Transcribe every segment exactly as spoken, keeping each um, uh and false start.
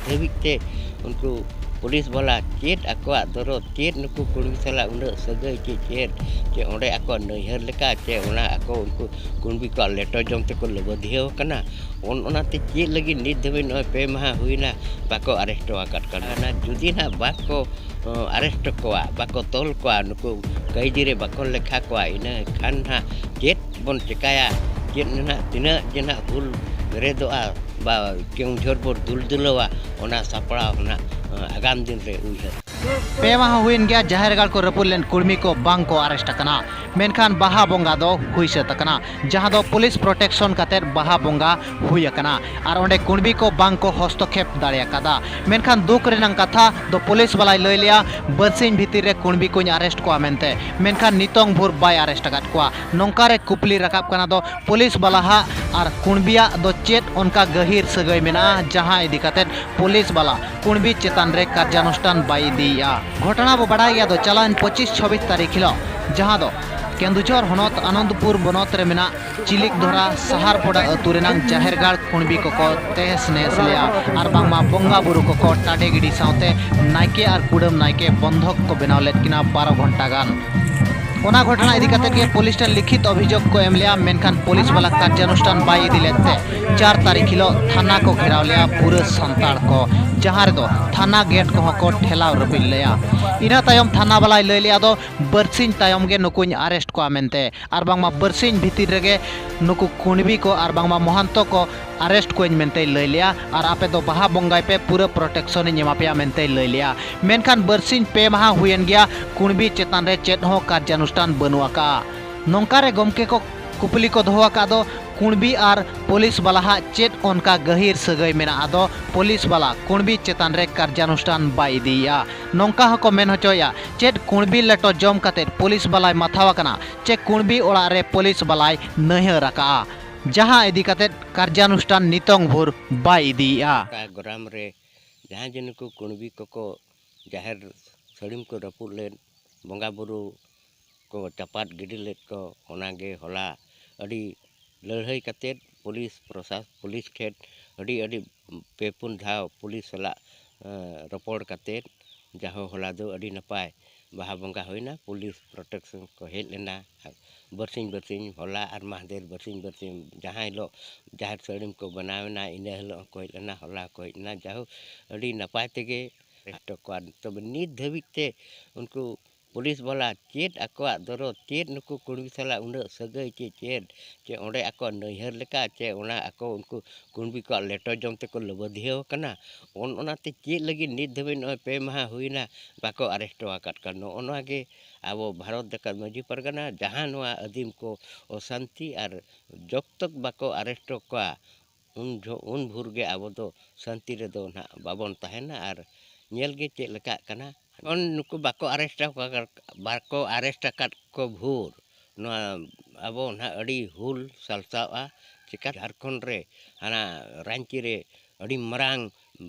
ᱫᱷᱟᱹᱵᱤᱡ ᱛᱮ ᱩᱱᱠᱩ ᱯᱩᱞᱤᱥ ᱵᱟᱞᱟ ᱪᱮᱫ ᱟᱠᱚᱣᱟᱜ ᱫᱚᱨᱚᱫ, ᱪᱮᱫ ᱱᱩᱠᱩ ᱠᱩᱲᱢᱤ ᱥᱟᱞᱟᱜ ᱩᱱᱟᱹᱜ ᱥᱟᱹᱜᱟᱹᱭ ᱪᱮ ᱪᱮᱫ, ᱪᱮ ᱚᱸᱰᱮ ᱟᱠᱚᱣᱟᱜ ᱱᱟᱹᱭᱦᱟᱹᱨ ᱞᱮᱠᱟ, ᱪᱮ ᱚᱱᱟ ᱟᱠᱚ ᱩᱱᱠᱩ ᱠᱩᱲᱢᱤ ᱠᱚᱣᱟᱜ ᱞᱮᱴᱚ ᱡᱚᱢ ᱛᱮᱠᱚ ᱞᱟᱹᱵᱟᱹᱫᱷᱤᱭᱟᱹᱣ ᱠᱟᱱᱟ᱾ ᱚᱱ-, ᱚᱱᱟᱛᱮ ᱪᱮᱫ ᱞᱟᱹᱜᱤᱫ ᱱᱤᱛ ᱫᱷᱟᱹᱵᱤᱡ ᱱᱚᱜᱼᱚᱭ ᱯᱮ ᱢᱟᱦᱟ ᱦᱩᱭᱱᱟ ᱵᱟᱠᱚ ᱟᱨᱮᱥᱴᱚ ᱟᱠᱟᱫ ᱠᱟᱱᱟ? ᱚᱱᱟ ᱡᱩᱫᱤ ᱱᱟᱦᱟᱜ ᱵᱟᱠᱚ, ᱚ, ᱟᱨᱮᱥᱴᱚ ᱠᱚᱣᱟ, ᱵᱟᱠᱚ ᱛᱚᱞ ᱠᱚᱣᱟ, ᱱᱩᱠᱩ ᱠᱟᱹᱭᱫᱤ ᱨᱮ ᱵᱟᱠᱚ ᱞᱮᱠᱷᱟ ᱠᱚᱣᱟ, ᱤᱱᱟᱹ ᱠᱷᱟᱱ ᱱᱟᱦᱟᱜ ᱪᱮᱫ ᱵᱚᱱ ᱪᱮᱠᱟᱭᱟ? ᱪᱮᱫ ᱱᱟᱦᱟᱜ ᱛᱤᱱᱟᱹᱜ ᱡᱮ ᱱᱟᱦᱟᱜ ᱦᱩᱞ ᱵᱮᱨᱮᱫᱚᱜᱼᱟ ᱵᱟ ᱠᱮᱣᱚᱱᱡᱷᱚᱨ ᱵᱚᱱ ᱫᱩᱞ ᱫᱩᱞᱟᱹᱣᱟ, ᱚᱱᱟ ᱥᱟᱯᱲᱟᱣ ᱱᱟᱦᱟᱜ, ᱚ, ᱟᱜᱟᱢ ᱫᱤᱱ ᱨᱮ ᱩᱭᱦᱟᱹᱨ᱾ ᱯᱮ ᱢᱟᱦᱟ ᱦᱩᱭᱮᱱ ᱜᱮᱭᱟ ᱡᱟᱦᱮᱨ ᱜᱟᱲ ᱠᱚ ᱨᱟᱹᱯᱩᱫ ᱞᱮᱱ ᱠᱩᱲᱢᱤ ᱠᱚ ᱵᱟᱝ ᱠᱚ ᱟᱨᱮᱥᱴ ᱟᱠᱟᱱᱟ, ᱢᱮᱱᱠᱷᱟᱱ ᱵᱟᱦᱟ ᱵᱚᱸᱜᱟ ᱫᱚ ᱦᱩᱭ ᱥᱟᱹᱛ ᱟᱠᱟᱱᱟ, ᱡᱟᱦᱟᱸ ᱫᱚ ᱯᱩᱞᱤᱥ ᱯᱨᱚᱴᱮᱠᱥᱚᱱ ᱠᱟᱛᱮᱫ ᱵᱟᱦᱟ ᱵᱚᱸᱜᱟ ᱦᱩᱭ ᱟᱠᱟᱱᱟ᱾ ᱟᱨ ᱚᱸᱰᱮ ᱠᱩᱲᱢᱤ ᱠᱚ ᱵᱟᱝ ᱠᱚ ᱦᱚᱥᱛᱚᱠᱷᱮᱯ ᱫᱟᱲᱮ ᱟᱠᱟᱫᱟ᱾ ᱢᱮᱱᱠᱷᱟᱱ ᱫᱩᱠ ᱨᱮᱱᱟᱜ ᱠᱟᱛᱷᱟ ᱫᱚ ᱯᱩᱞᱤᱥ ᱵᱟᱞᱟᱭ ᱞᱟᱹᱭ ᱞᱮᱜᱼᱟ, ᱵᱟᱨᱥᱤᱧ ᱵᱷᱤᱛᱤᱨ ᱨᱮ ᱠᱩᱲᱢᱤ ᱠᱚᱧ ᱟᱨᱮᱥᱴ ᱠᱚᱣᱟ ᱢᱮᱱᱛᱮ, ᱢᱮᱱᱠᱷᱟᱱ ᱱᱤᱛᱚᱝ ᱵᱷᱳᱨ ᱵᱟᱭ ᱟᱨᱮᱥᱴ ᱟᱠᱟᱫ ᱠᱚᱣᱟ᱾ ᱱᱚᱝᱠᱟ ᱨᱮ ᱠᱩᱯᱞᱤ ᱨᱟᱠᱟᱵ ᱠᱟᱱᱟ ᱫᱚ ᱯᱩᱞᱤᱥ ᱵᱟᱞᱟ ᱦᱟᱜ ᱟᱨ ᱠᱩᱲᱢᱤᱭᱟᱜ ᱫᱚ ᱪᱮᱫ ᱚᱱᱠᱟ ᱜᱟᱹᱦᱤᱨ ᱥᱟᱹᱜᱟᱹᱭ ᱢᱮᱱᱟᱜᱼᱟ, ᱡᱟᱦᱟᱸ ᱤᱫᱤ ᱠᱟᱛᱮᱫ ᱯᱩᱞᱤᱥ ᱵᱟᱞᱟ ᱠᱩᱲᱢᱤ ᱪᱮᱛᱟᱱ ᱨᱮ ᱠᱟᱨᱡᱟᱱᱩᱥᱴᱷᱟᱱ ᱵᱟᱭ ᱤᱫᱤᱭᱮᱫᱼᱟ᱾ ᱜᱷᱚᱴᱚᱱᱟ ᱵᱚ ᱵᱟᱰᱟᱭ ᱜᱮᱭᱟ ᱫᱚ ᱪᱟᱞᱟᱣᱮᱱ ᱯᱚᱸᱪᱤᱥ ᱪᱷᱚᱵᱵᱤᱥ ᱛᱟᱹᱨᱤᱠᱷ ᱦᱤᱞᱳᱜ, ᱡᱟᱦᱟᱸ ᱫᱚ ᱠᱮᱱᱫᱩᱡᱷᱚᱨ ᱦᱚᱱᱚᱛ ᱟᱱᱚᱱᱫᱯᱩᱨ ᱵᱚᱱᱚᱛ ᱨᱮ ᱢᱮᱱᱟᱜ ᱪᱤᱞᱤᱠ ᱫᱷᱚᱨᱟ ᱥᱟᱦᱟᱨ ᱯᱚᱰᱟ ᱟᱹᱛᱩ ᱨᱮᱱᱟᱝ ᱡᱟᱦᱮᱨ ᱜᱟᱲ ᱠᱩᱬᱵᱤ ᱠᱚᱠᱚ ᱛᱮᱦᱮᱥ ᱱᱮᱦᱮᱥ ᱞᱮᱫᱼᱟ ᱟᱨ ᱵᱟᱝᱢᱟ ᱵᱚᱸᱜᱟ ᱵᱩᱨᱩ ᱠᱚᱠᱚ ᱴᱟᱰᱮ ᱜᱤᱰᱤ ᱥᱟᱶᱛᱮ ᱱᱟᱭᱠᱮ ᱟᱨ ᱠᱩᱰᱟᱹᱢ ᱱᱟᱭᱠᱮ ᱵᱚᱱᱫᱷᱚᱠ ᱠᱚ ᱵᱮᱱᱟᱣ ᱞᱮᱫ ᱠᱤᱱᱟ ᱵᱟᱨᱚ ᱜᱷᱚᱱᱴᱟ ᱜᱟᱱ᱾ ᱚᱱᱟ ᱜᱷᱚᱴᱚᱱᱟ ᱤᱫᱤ ᱠᱟᱛᱮ ᱜᱮ ᱯᱩᱞᱤᱥ ᱴᱷᱮᱱ ᱞᱤᱠᱷᱤᱛ ᱚᱵᱷᱤᱡᱳᱜᱽ ᱠᱚ ᱮᱢ ᱞᱮᱫᱼᱟ, ᱢᱮᱱᱠᱷᱟᱱ ᱯᱩᱞᱤᱥ ᱵᱟᱞᱟ ᱠᱟᱨᱡᱟᱱᱩᱥᱴᱷᱟᱱ ᱵᱟᱭ ᱤᱫᱤ ᱞᱮᱫ ᱛᱮ ᱪᱟᱨ ᱛᱟᱹᱨᱤᱠᱷ ᱦᱤᱞᱳᱜ ᱛᱷᱟᱱᱟ ᱠᱚ ᱜᱷᱮᱨᱟᱣ ᱞᱮᱫᱼᱟ ᱯᱩᱨᱟᱹ ᱥᱟᱱᱛᱟᱲ ᱠᱚ, ᱡᱟᱦᱟᱸ ᱨᱮᱫᱚ ᱛᱷᱟᱱᱟ ᱜᱮᱴ ᱠᱚᱦᱚᱸ ᱠᱚ ᱴᱷᱮᱞᱟᱣ ᱨᱟᱹᱯᱩᱫ ᱞᱮᱫᱼᱟ᱾ ᱤᱱᱟᱹ ᱛᱟᱭᱚᱢ ᱛᱷᱟᱱᱟ ᱵᱟᱞᱟᱭ ᱞᱟᱹᱭ ᱞᱮᱫᱼᱟ ᱫᱚ ᱵᱟᱨᱥᱤᱧ ᱛᱟᱭᱚᱢ ᱜᱮ ᱱᱩᱠᱩᱧ ᱟᱨᱮᱥᱴ ᱠᱚᱣᱟ ᱢᱮᱱᱛᱮ, ᱟᱨ ᱵᱟᱝᱢᱟ ᱵᱟᱨᱥᱤᱧ ᱵᱷᱤᱛᱤᱨ ᱨᱮᱜᱮ ᱱᱩᱠᱩ ᱠᱩᱬᱵᱤ ᱠᱚ ᱟᱨ ᱵᱟᱝᱢᱟ ᱢᱚᱦᱟᱱᱛᱚ ᱠᱚ ᱟᱨᱮᱥᱴ ᱠᱚᱣᱟᱧ ᱢᱮᱱᱛᱮᱭ ᱞᱟᱹᱭ ᱞᱮᱜᱼᱟ, ᱟᱨ ᱟᱯᱮ ᱫᱚ ᱵᱟᱦᱟ ᱵᱚᱸᱜᱟᱭ ᱯᱮ, ᱯᱩᱨᱟᱹ ᱯᱨᱚᱴᱮᱠᱥᱚᱱᱤᱧ ᱮᱢᱟ ᱯᱮᱭᱟ ᱢᱮᱱᱛᱮᱭ ᱞᱟᱹᱭ ᱞᱮᱜᱼᱟ᱾ ᱢᱮᱱᱠᱷᱟᱱ ᱵᱟᱨᱥᱤᱧ ᱯᱮ ᱢᱟᱦᱟ ᱦᱩᱭᱮᱱ ᱜᱮᱭᱟ, ᱠᱩᱬᱵᱤ ᱪᱮᱛᱟᱱ ᱨᱮ ᱪᱮᱫ ᱦᱚᱸ ᱠᱟᱨᱡᱟᱱᱩᱥᱴᱷᱟᱱ ᱵᱟᱹᱱᱩᱜ ᱟᱠᱟᱜᱼᱟ᱾ ᱱᱚᱝᱠᱟ ᱨᱮ ᱜᱚᱢᱠᱮ ᱠᱚ ᱠᱩᱯᱞᱤ ᱠᱚ ᱫᱚᱦᱚ ᱟᱠᱟᱫ ᱫᱚ, ᱠᱩᱬᱵᱤ ᱟᱨ ᱯᱩᱞᱤᱥ ᱵᱟᱞᱟ ᱦᱟᱜ ᱪᱮᱫ ᱚᱱᱠᱟ ᱜᱟᱹᱦᱤᱨ ᱥᱟᱹᱜᱟᱹᱭ ᱢᱮᱱᱟᱜᱼᱟ ᱫᱚ ᱯᱩᱞᱤᱥ ᱵᱟᱞᱟ ᱠᱩᱬᱵᱤ ᱪᱮᱛᱟᱱ ᱨᱮ ᱠᱟᱨᱡᱟᱱᱩᱥᱴᱷᱟᱱ ᱵᱟᱭ ᱤᱫᱤᱭᱮᱜᱼᱟ? ᱱᱚᱝᱠᱟ ᱦᱚᱸᱠᱚ ᱢᱮᱱ ᱦᱚᱪᱚᱭᱮᱜᱼᱟ, ᱪᱮᱫ ᱠᱩᱬᱵᱤ ᱞᱮᱴᱚ ᱡᱚᱢ ᱠᱟᱛᱮᱫ ᱯᱩᱞᱤᱥ ᱵᱟᱞᱟᱭ ᱢᱟᱛᱷᱟᱣ ᱟᱠᱟᱱᱟ, ᱪᱮ ᱠᱩᱬᱵᱤ ᱚᱲᱟᱜ ᱨᱮ ᱯᱩᱞᱤᱥ ᱵᱟᱞᱟᱭ ᱱᱟᱹᱭᱦᱟᱹᱨ ᱟᱠᱟᱜᱼᱟ, ᱡᱟᱦᱟᱸ ᱤᱫᱤ ᱠᱟᱛᱮᱫ ᱠᱟᱨᱡᱟᱱᱩᱥᱴᱷᱟᱱ ᱱᱤᱛᱚᱝ ᱵᱷᱳᱨ ᱵᱟᱭ ᱤᱫᱤᱭᱮᱜᱼᱟ᱾ ᱚᱠᱟ ᱜᱨᱟᱢ ᱨᱮ ᱡᱟᱦᱟᱸ ᱡᱮ ᱱᱩᱠᱩ ᱠᱩᱬᱵᱤ ᱠᱚᱠᱚ ᱡᱟᱦᱮᱨ ᱥᱟᱹᱲᱤᱢ ᱠᱚ ᱨᱟᱹᱯᱩᱫ ᱞᱮᱫ, ᱵᱚᱸᱜᱟ ᱵᱩᱨᱩ ᱠᱚ ᱪᱟᱯᱟᱫ ᱜᱤᱰᱤ ᱞᱮᱫ ᱠᱚ, ᱚᱱᱟᱜᱮ ᱦᱚᱞᱟ ᱟᱹᱰᱤ ᱞᱟᱹᱲᱦᱟᱹᱭ ᱠᱟᱛᱮᱫ ᱯᱩᱞᱤᱥ ᱯᱨᱚᱥᱟᱥ-, ᱯᱩᱞᱤᱥ ᱴᱷᱮᱱ ᱟᱹᱰᱤ ᱟᱹᱰᱤ ᱯᱮ ᱯᱩᱱ ᱫᱷᱟᱣ ᱯᱩᱞᱤᱥ ᱥᱟᱞᱟᱜ ᱨᱚᱯᱚᱲ ᱠᱟᱛᱮᱫ ᱡᱟᱦᱳ ᱦᱚᱞᱟ ᱫᱚ ᱟᱹᱰᱤ ᱱᱟᱯᱟᱭ ᱵᱟᱦᱟ ᱵᱚᱸᱜᱟ ᱦᱩᱭᱱᱟ᱾ ᱯᱩᱞᱤᱥ ᱯᱨᱚᱴᱮᱠᱥᱚᱱ ᱠᱚ ᱦᱮᱡ ᱞᱮᱱᱟ, ᱵᱟᱨᱥᱤᱧ ᱵᱟᱨᱥᱤᱧ, ᱦᱚᱞᱟ ᱟᱨ ᱢᱟᱦᱫᱮᱨ ᱵᱟᱨᱥᱤᱧ ᱵᱟᱨᱥᱤᱧ ᱡᱟᱦᱟᱸ ᱦᱤᱞᱳᱜ ᱡᱟᱦᱮᱨ ᱥᱟᱹᱲᱤᱢ ᱠᱚ ᱵᱮᱱᱟᱣ ᱮᱱᱟ, ᱤᱱᱟᱹ ᱦᱤᱞᱳᱜ ᱦᱚᱸᱠᱚ ᱦᱮᱡ ᱞᱮᱱᱟ, ᱦᱚᱞᱟ ᱦᱚᱸᱠᱚ ᱦᱮᱡ ᱞᱮᱱᱟ᱾ ᱡᱟᱦᱳ ᱟᱹᱰᱤ ᱱᱟᱯᱟᱭ ᱛᱮᱜᱮ ᱦᱚᱪᱚ ᱠᱚᱣᱟ᱾ ᱛᱚᱵᱮ ᱱᱤᱛ ᱫᱷᱟᱹᱵᱤᱡ ᱛᱮ ᱩᱱᱠᱩ ᱯᱩᱞᱤᱥ ᱵᱟᱞᱟ ᱪᱮᱫ ᱟᱠᱚᱣᱟᱜ ᱫᱚᱨᱚᱫ, ᱪᱮᱫ ᱱᱩᱠᱩ ᱠᱩᱲᱢᱤ ᱥᱟᱞᱟᱜ ᱩᱱᱟᱹᱜ ᱥᱟᱹᱜᱟᱹᱭ ᱪᱮ ᱪᱮᱫ, ᱪᱮ ᱚᱸᱰᱮ ᱟᱠᱚᱣᱟᱜ ᱱᱟᱹᱭᱦᱟᱹᱨ ᱞᱮᱠᱟ, ᱪᱮ ᱚᱱᱟ ᱟᱠᱚ ᱩᱱᱠᱩ ᱠᱩᱲᱢᱤ ᱠᱚᱣᱟᱜ ᱞᱮᱴᱚ ᱡᱚᱢ ᱛᱮᱠᱚ ᱞᱟᱹᱵᱟᱹᱫᱷᱤᱭᱟᱹᱣ ᱟᱠᱟᱱᱟ᱾ ᱚᱱ ᱚᱱᱟᱛᱮ ᱪᱮᱫ ᱞᱟᱹᱜᱤᱫ ᱱᱤᱛ ᱫᱷᱟᱹᱵᱤᱡ ᱱᱚᱜᱼᱚᱭ ᱯᱮ ᱢᱟᱦᱟ ᱦᱩᱭᱱᱟ ᱵᱟᱠᱚ ᱟᱨᱮᱥᱴᱚ ᱟᱠᱟᱫ ᱠᱚᱣᱟ? ᱱᱚᱜᱼᱚ ᱱᱚᱣᱟ ᱜᱮ ᱟᱵᱚ ᱵᱷᱟᱨᱚᱛ ᱡᱟᱠᱟᱛ ᱢᱟᱹᱡᱷᱤ ᱯᱟᱨᱜᱟᱱᱟ ᱡᱟᱦᱟᱸ ᱱᱚᱣᱟ ᱟᱹᱫᱤᱢ ᱠᱚ ᱚᱥᱟᱱᱛᱤ ᱟᱨ ᱡᱚᱵ ᱛᱚᱠ ᱵᱟᱠᱚ ᱟᱨᱮᱥᱴᱚ ᱠᱚᱣᱟ ᱩᱱ ᱡᱚ-, ᱩᱱ ᱵᱷᱳᱨ ᱜᱮ ᱟᱵᱚ ᱫᱚ ᱥᱟᱱᱛᱤ ᱨᱮᱫᱚ ᱱᱟᱦᱟᱜ ᱵᱟᱵᱚᱱ ᱛᱟᱦᱮᱱᱟ᱾ ᱟᱨ ᱧᱮᱞ ᱜᱮ ᱪᱮᱫ ᱞᱮᱠᱟᱜ ᱠᱟᱱᱟ᱾ ᱚᱱ ᱱᱩᱠᱩ ᱵᱟᱠᱚ ᱟᱨᱮᱥᱴ ᱟᱠᱟᱫ, ᱵᱟᱠᱚ ᱟᱨᱮᱥᱴ ᱟᱠᱟᱫ ᱠᱚ ᱵᱷᱳᱨ ᱱᱚᱣᱟ ᱟᱵᱚ ᱱᱟᱦᱟᱜ ᱟᱹᱰᱤ ᱦᱩᱞ ᱥᱟᱞᱥᱟᱣᱼᱟ᱾ ᱪᱮᱠᱟ ᱡᱷᱟᱲᱠᱷᱚᱸᱰ ᱨᱮ ᱦᱟᱱᱟ ᱨᱟᱸᱪᱤ ᱨᱮ ᱟᱹᱰᱤ ᱢᱟᱨᱟᱝ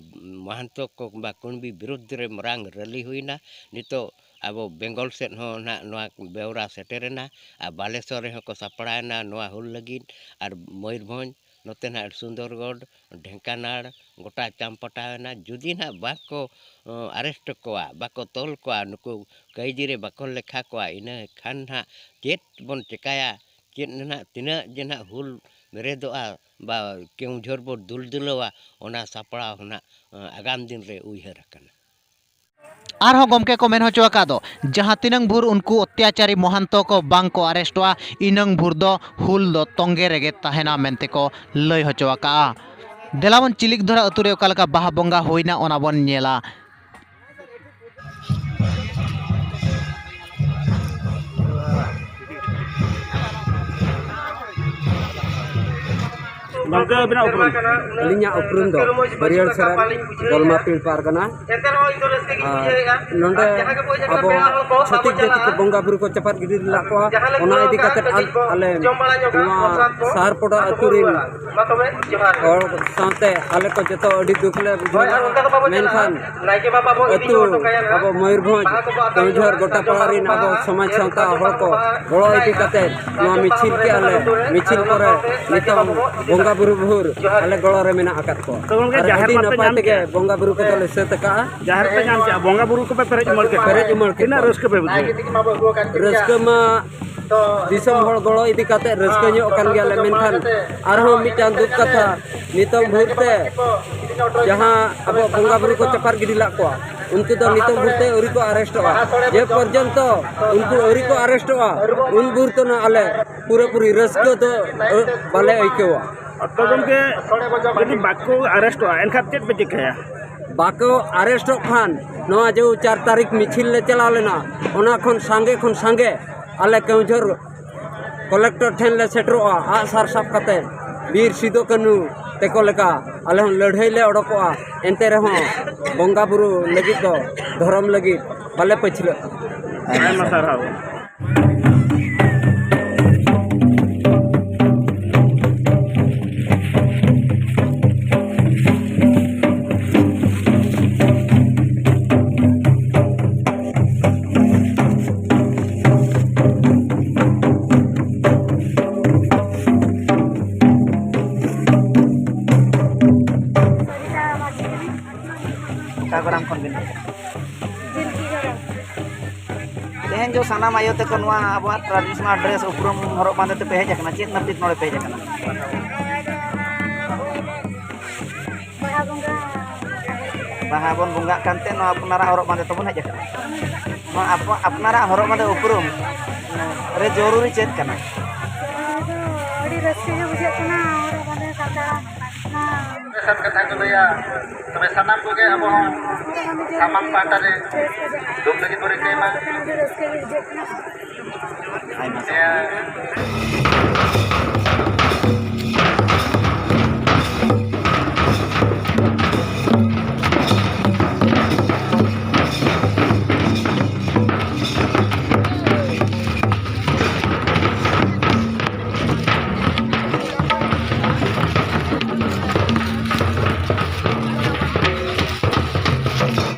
ᱢᱟᱦᱟᱱᱛᱚ ᱠᱚ ᱵᱟ ᱠᱩᱬᱵᱤ ᱵᱤᱨᱩᱫᱽ ᱨᱮ ᱢᱟᱨᱟᱝ ᱨᱮᱞᱤ ᱦᱩᱭᱱᱟ᱾ ᱱᱤᱛᱚᱜ ᱟᱵᱚ ᱵᱮᱝᱜᱚᱞ ᱥᱮᱫ ᱦᱚᱸ ᱱᱟᱦᱟᱜ ᱱᱚᱣᱟ ᱵᱮᱣᱨᱟ ᱥᱮᱴᱮᱨᱮᱱᱟ᱾ ᱟᱨ ᱵᱟᱞᱮᱥᱚᱨ ᱨᱮᱦᱚᱸ ᱠᱚ ᱥᱟᱯᱲᱟᱣᱮᱱᱟ ᱱᱚᱣᱟ ᱦᱩᱞ ᱞᱟᱹᱜᱤᱫ᱾ ᱟᱨ ᱢᱚᱭᱩᱨᱵᱷᱚᱸᱡᱽ ᱱᱚᱛᱮ ᱱᱟᱦᱟᱜ ᱥᱩᱱᱫᱚᱨᱜᱚᱰ, ᱰᱷᱮᱝᱠᱟᱱᱟᱲ ᱜᱚᱴᱟ ᱪᱟᱢᱯᱟᱴᱟᱣᱮᱱᱟ᱾ ᱡᱩᱫᱤ ᱱᱟᱦᱟᱜ ᱵᱟᱠᱚ, ᱚ, ᱟᱨᱮᱥᱴ ᱠᱚᱣᱟ, ᱵᱟᱠᱚ ᱛᱚᱞ ᱠᱚᱣᱟ, ᱱᱩᱠᱩ ᱠᱟᱹᱭᱫᱤ ᱨᱮ ᱵᱟᱠᱚ ᱞᱮᱠᱷᱟ ᱠᱚᱣᱟ, ᱤᱱᱟᱹ ᱠᱷᱟᱱ ᱱᱟᱦᱟᱜ ᱪᱮᱫ ᱵᱚᱱ ᱪᱮᱠᱟᱭᱟ? ᱪᱮᱫ ᱱᱟᱦᱟᱜ ᱛᱤᱱᱟᱹᱜ ᱡᱮ ᱱᱟᱦᱟᱜ ᱦᱩᱞ ᱵᱮᱨᱮᱫᱚᱜᱼᱟ ᱵᱟ ᱠᱮᱣᱡᱷᱚᱨ ᱵᱚᱱ ᱫᱩᱞ ᱫᱩᱞᱟᱹᱣᱟ, ᱚᱱᱟ ᱥᱟᱯᱲᱟᱣ ᱦᱚᱸ ᱱᱟᱦᱟᱜ, ᱚ, ᱟᱜᱟᱢ ᱫᱤᱱ ᱨᱮ ᱩᱭᱦᱟᱹᱨ ᱟᱠᱟᱱᱟ᱾ ᱟᱨᱦᱚᱸ ᱜᱚᱢᱠᱮ ᱠᱚ ᱢᱮᱱ ᱦᱚᱪᱚ ᱟᱠᱟᱫ ᱫᱚ, ᱡᱟᱦᱟᱸ ᱛᱤᱱᱟᱹᱝ ᱵᱷᱳᱨ ᱩᱱᱠᱩ ᱚᱛᱛᱟᱪᱟᱨᱤ ᱢᱚᱦᱟᱱᱛᱚ ᱠᱚ ᱵᱟᱝ ᱠᱚ ᱟᱨᱮᱥᱴᱚᱜᱼᱟ, ᱤᱱᱟᱹᱝ ᱵᱷᱳᱨ ᱫᱚ ᱦᱩᱞ ᱫᱚ ᱛᱚᱸᱜᱮ ᱨᱮᱜᱮ ᱛᱟᱦᱮᱱᱟ ᱢᱮᱱᱛᱮ ᱠᱚ ᱞᱟᱹᱭ ᱦᱚᱪᱚ ᱟᱠᱟᱫᱼᱟ᱾ ᱫᱮᱞᱟ ᱵᱚᱱ ᱪᱤᱞᱤᱠᱫᱷᱚᱨᱟ ᱟᱹᱛᱩ ᱨᱮ ᱚᱠᱟ ᱞᱮᱠᱟ ᱵᱟᱦᱟ ᱵᱚᱸᱜᱟ ᱦᱩᱭᱱᱟ, ᱚᱱᱟ ᱵᱚᱱ ᱧᱮᱞᱟ᱾ ᱜᱚᱢᱠᱮ, ᱟᱹᱵᱤᱱᱟᱜ ᱩᱯᱨᱩᱢ? ᱟᱹᱞᱤᱧᱟᱜ ᱩᱯᱨᱩᱢ ᱫᱚ ᱵᱟᱹᱨᱭᱟᱹᱲ ᱥᱮᱨᱮᱫ ᱫᱚᱞᱢᱟ ᱯᱤᱲ ᱯᱟᱨᱜᱟᱱᱟ᱾ ᱟᱨ ᱱᱚᱰᱮ ᱟᱵᱚ ᱪᱷᱟᱹᱛᱤᱠ ᱡᱟᱹᱛᱤ ᱠᱚ ᱵᱚᱸᱜᱟ ᱵᱩᱨᱩ ᱠᱚ ᱪᱟᱯᱟᱫ ᱜᱤᱰᱤ ᱞᱮᱫ ᱠᱚᱣᱟ, ᱚᱱᱟ ᱤᱫᱤ ᱠᱟᱛᱮ ᱟᱞ-, ᱟᱞᱮ ᱱᱚᱣᱟ ᱥᱟᱦᱟᱨᱯᱚᱰᱟ ᱟᱹᱛᱩ ᱨᱮᱱ ᱦᱚᱲ ᱥᱟᱶᱛᱮ ᱟᱞᱮ ᱠᱚ ᱡᱚᱛᱚ ᱟᱹᱰᱤ ᱫᱩᱠ ᱞᱮ ᱵᱩᱡᱷᱟᱹᱣᱟ᱾ ᱢᱮᱱᱠᱷᱟᱱ ᱟᱹᱛᱩ ᱟᱵᱚ ᱢᱚᱭᱩᱨᱵᱷᱚᱸᱡᱽ, ᱠᱮᱣᱡᱷᱚᱨ, ᱜᱚᱴᱟ ᱯᱟᱲᱟ ᱨᱮᱱ ᱟᱵᱚ ᱥᱚᱢᱟᱡᱽ ᱥᱟᱶᱛᱟ ᱦᱚᱲ ᱠᱚ ᱜᱚᱲᱚ ᱤᱫᱤ ᱠᱟᱛᱮ ᱱᱚᱣᱟ ᱢᱤᱪᱷᱤᱞ ᱠᱮᱜᱼᱟ ᱞᱮ᱾ ᱢᱤᱪᱷᱤᱞ ᱠᱚᱨᱮ ᱱᱤᱛᱚᱝ ᱵᱚᱸᱜᱟ ᱵᱩᱨᱩ ᱵᱷᱳᱨ ᱟᱞᱮ ᱜᱚᱲᱚ ᱨᱮ ᱢᱮᱱᱟᱜ ᱟᱠᱟᱫ ᱠᱚᱣᱟ᱾ ᱛᱚ ᱜᱚᱢᱠᱮ, ᱟᱨ ᱡᱟᱦᱮᱨ ᱟᱹᱰᱤ ᱢᱟᱯᱮ ᱱᱟᱯᱟᱭ ᱧᱟᱢ ᱛᱮᱜᱮ ᱠᱮᱜᱼᱟ? ᱵᱚᱸᱜᱟ ᱵᱩᱨᱩ ᱠᱚᱫᱚ ᱞᱮ ᱥᱟᱹᱛ ᱟᱠᱟᱜᱼᱟ᱾ ᱡᱟᱦᱮᱨ ᱯᱮ ᱧᱟᱢ ᱠᱮᱜᱼᱟ, ᱵᱚᱸᱜᱟ ᱵᱩᱨᱩ ᱠᱚᱯᱮ ᱯᱮᱨᱮᱡ ᱩᱢᱟᱹᱲ ᱠᱮᱫ ᱠᱚᱣᱟ᱾ ᱯᱮᱨᱮᱡ ᱩᱢᱟᱹᱲ ᱠᱮᱫ ᱛᱤᱱᱟᱹᱜ ᱠᱚᱣᱟ᱾ ᱨᱟᱹᱥᱠᱟᱹ ᱯᱮ ᱵᱩᱡᱷᱟᱹᱣᱟ? ᱨᱟᱹᱥᱠᱟᱹ ᱢᱟ ᱫᱤᱥᱚᱢ ᱦᱚᱲ ᱜᱚᱲᱚ ᱤᱫᱤ ᱠᱟᱛᱮ ᱨᱟᱹᱥᱠᱟᱹ ᱧᱚᱜ ᱠᱟᱱ ᱜᱮᱭᱟᱞᱮ, ᱢᱮᱱᱠᱷᱟᱱ ᱟᱨᱦᱚᱸ ᱢᱤᱫᱴᱟᱝ ᱫᱩᱠ ᱠᱟᱛᱷᱟ, ᱱᱤᱛᱚᱝ ᱵᱷᱳᱨ ᱛᱮ ᱡᱟᱦᱟᱸ ᱟᱵᱚ ᱵᱚᱸᱜᱟ ᱵᱩᱨᱩ ᱠᱚ ᱪᱟᱯᱟᱫ ᱜᱤᱰᱤ ᱞᱟᱜ ᱠᱚᱣᱟ, ᱩᱱᱠᱩ ᱫᱚ ᱱᱤᱛᱚᱝ ᱵᱷᱳᱨ ᱛᱮ ᱟᱹᱣᱨᱤ ᱠᱚ ᱟᱨᱮᱥᱴᱚᱜᱼᱟ᱾ ᱡᱮ ᱯᱚᱨᱡᱚᱱᱛᱚ ᱩᱱᱠᱩ ᱟᱹᱣᱨᱤ ᱠᱚ ᱟᱨᱮᱥᱴᱚᱜᱼᱟ, ᱩᱱ ᱵᱷᱳᱨ ᱛᱮ ᱟᱞᱮ ᱯᱩᱨᱟᱹᱯᱩᱨᱤ ᱨᱟᱹᱥᱠᱟᱹ ᱫᱚ ᱵᱟᱞᱮ ᱟᱹᱭᱠᱟᱹᱣᱟ᱾ ᱛᱚ ᱜᱚᱢᱠᱮ, ᱡᱩᱫᱤ ᱵᱟᱠᱚ ᱟᱨᱮᱥᱴᱚᱜᱼᱟ, ᱮᱱᱠᱷᱟᱱ ᱪᱮᱫ ᱯᱮ ᱪᱤᱠᱟᱹᱭᱟ? ᱵᱟᱠᱚ ᱟᱨᱮᱥᱴᱚᱜ ᱠᱷᱟᱱ ᱱᱚᱣᱟ ᱡᱮ ᱪᱟᱨ ᱛᱟᱹᱨᱤᱠᱷ ᱢᱤᱪᱷᱤᱞ ᱞᱮ ᱪᱟᱞᱟᱣ ᱞᱮᱱᱟ, ᱚᱱᱟ ᱠᱷᱚᱱ ᱥᱟᱸᱜᱮ ᱠᱷᱚᱱ ᱥᱟᱸᱜᱮ ᱟᱞᱮ ᱠᱮᱣᱡᱷᱚᱨ ᱠᱚᱞᱮᱠᱴᱚᱨ ᱴᱷᱮᱱ ᱞᱮ ᱥᱮᱴᱮᱨᱚᱜᱼᱟ, ᱟᱜᱼᱥᱟᱨ ᱥᱟᱵ ᱠᱟᱛᱮ ᱵᱤᱨ ᱥᱤᱫᱩ ᱠᱟᱹᱱᱦᱩ ᱛᱮᱠᱚ ᱞᱮᱠᱟ ᱟᱞᱮ ᱦᱚᱸ ᱞᱟᱹᱲᱦᱟᱹᱭ ᱞᱮ ᱚᱰᱚᱠᱚᱜᱼᱟ᱾ ᱮᱱᱛᱮ ᱨᱮᱦᱚᱸ ᱵᱚᱸᱜᱟ ᱵᱩᱨᱩ ᱞᱟᱹᱜᱤᱫ ᱫᱚ, ᱫᱷᱚᱨᱚᱢ ᱞᱟᱹᱜᱤᱫ ᱵᱟᱞᱮ ᱯᱟᱹᱪᱷᱞᱟᱹᱜᱼᱟ᱾ ᱟᱭᱢᱟ ᱥᱟᱨᱦᱟᱣ᱾ ᱚᱠᱟ ᱜᱚᱨᱟᱢ ᱠᱷᱚᱱ ᱵᱤᱱ ᱦᱮᱡ ᱟᱠᱟᱱᱟ? ᱛᱮᱦᱮᱧ ᱡᱚ ᱥᱟᱱᱟᱢ ᱟᱭᱳ ᱛᱟᱠᱚ ᱱᱚᱣᱟ ᱟᱵᱚᱣᱟᱜ traditional dress ᱩᱯᱨᱩᱢ ᱦᱚᱨᱚᱜ ᱵᱟᱸᱫᱮ ᱛᱮᱯᱮ ᱦᱮᱡ ᱟᱠᱟᱱᱟ, ᱪᱮᱫ ᱱᱟᱹᱯᱤᱛ ᱱᱚᱰᱮ ᱯᱮ ᱦᱮᱡ ᱟᱠᱟᱱᱟ? ᱵᱟᱦᱟ ᱵᱚᱸᱜᱟ᱾ ᱵᱟᱦᱟ ᱵᱚᱱ ᱵᱚᱸᱜᱟᱜ ᱠᱟᱱᱛᱮ ᱱᱚᱣᱟ ᱟᱯᱱᱟᱨᱟᱜ ᱦᱚᱨᱚᱜ ᱵᱟᱸᱫᱮ ᱛᱮᱵᱚᱱ ᱦᱮᱡ ᱟᱠᱟᱱᱟ᱾ ᱱᱚᱣᱟ ᱟᱯ-, ᱟᱯᱱᱟᱨᱟᱜ ᱦᱚᱨᱚᱜ ᱵᱟᱸᱫᱮ ᱩᱯᱨᱩᱢ ᱨᱮ ᱡᱚᱨᱩᱨᱤ ᱪᱮᱫ ᱠᱟᱱᱟ? ᱱᱚᱣᱟ ᱫᱚ ᱟᱹᱰᱤ ᱨᱟᱹᱥᱠᱟᱹ ᱜᱮ ᱵᱩᱡᱷᱟᱹᱜ ᱠᱟᱱᱟ, ᱦᱚᱨᱚᱜ ᱵᱟᱸᱫᱮ ᱥᱟᱱᱛᱟᱲᱟᱜ᱾ ᱦᱮᱸ᱾ ᱥᱟᱱᱟᱢ ᱠᱟᱛᱷᱟ ᱠᱚ ᱞᱟᱹᱭᱟ, ᱛᱚᱵᱮ ᱥᱟᱱᱟᱢ ᱠᱚᱜᱮ ᱟᱵᱚ ᱦᱚᱸ ᱥᱟᱢᱟᱝ ᱯᱟᱦᱴᱟ ᱨᱮ ᱫᱩᱲᱩᱵ ᱞᱟᱹᱜᱤᱫ ᱵᱚᱱ ᱨᱤᱠᱟᱹᱭ ᱢᱟ᱾ ᱟᱹᱰᱤ ᱨᱟᱹᱥᱠᱟᱹ ᱜᱮ ᱵᱩᱡᱷᱟᱹᱜ ᱠᱟᱱᱟ᱾ ᱟᱭᱢᱟ ᱥᱟᱨᱦᱟᱣ᱾ ᱦᱮᱸ᱾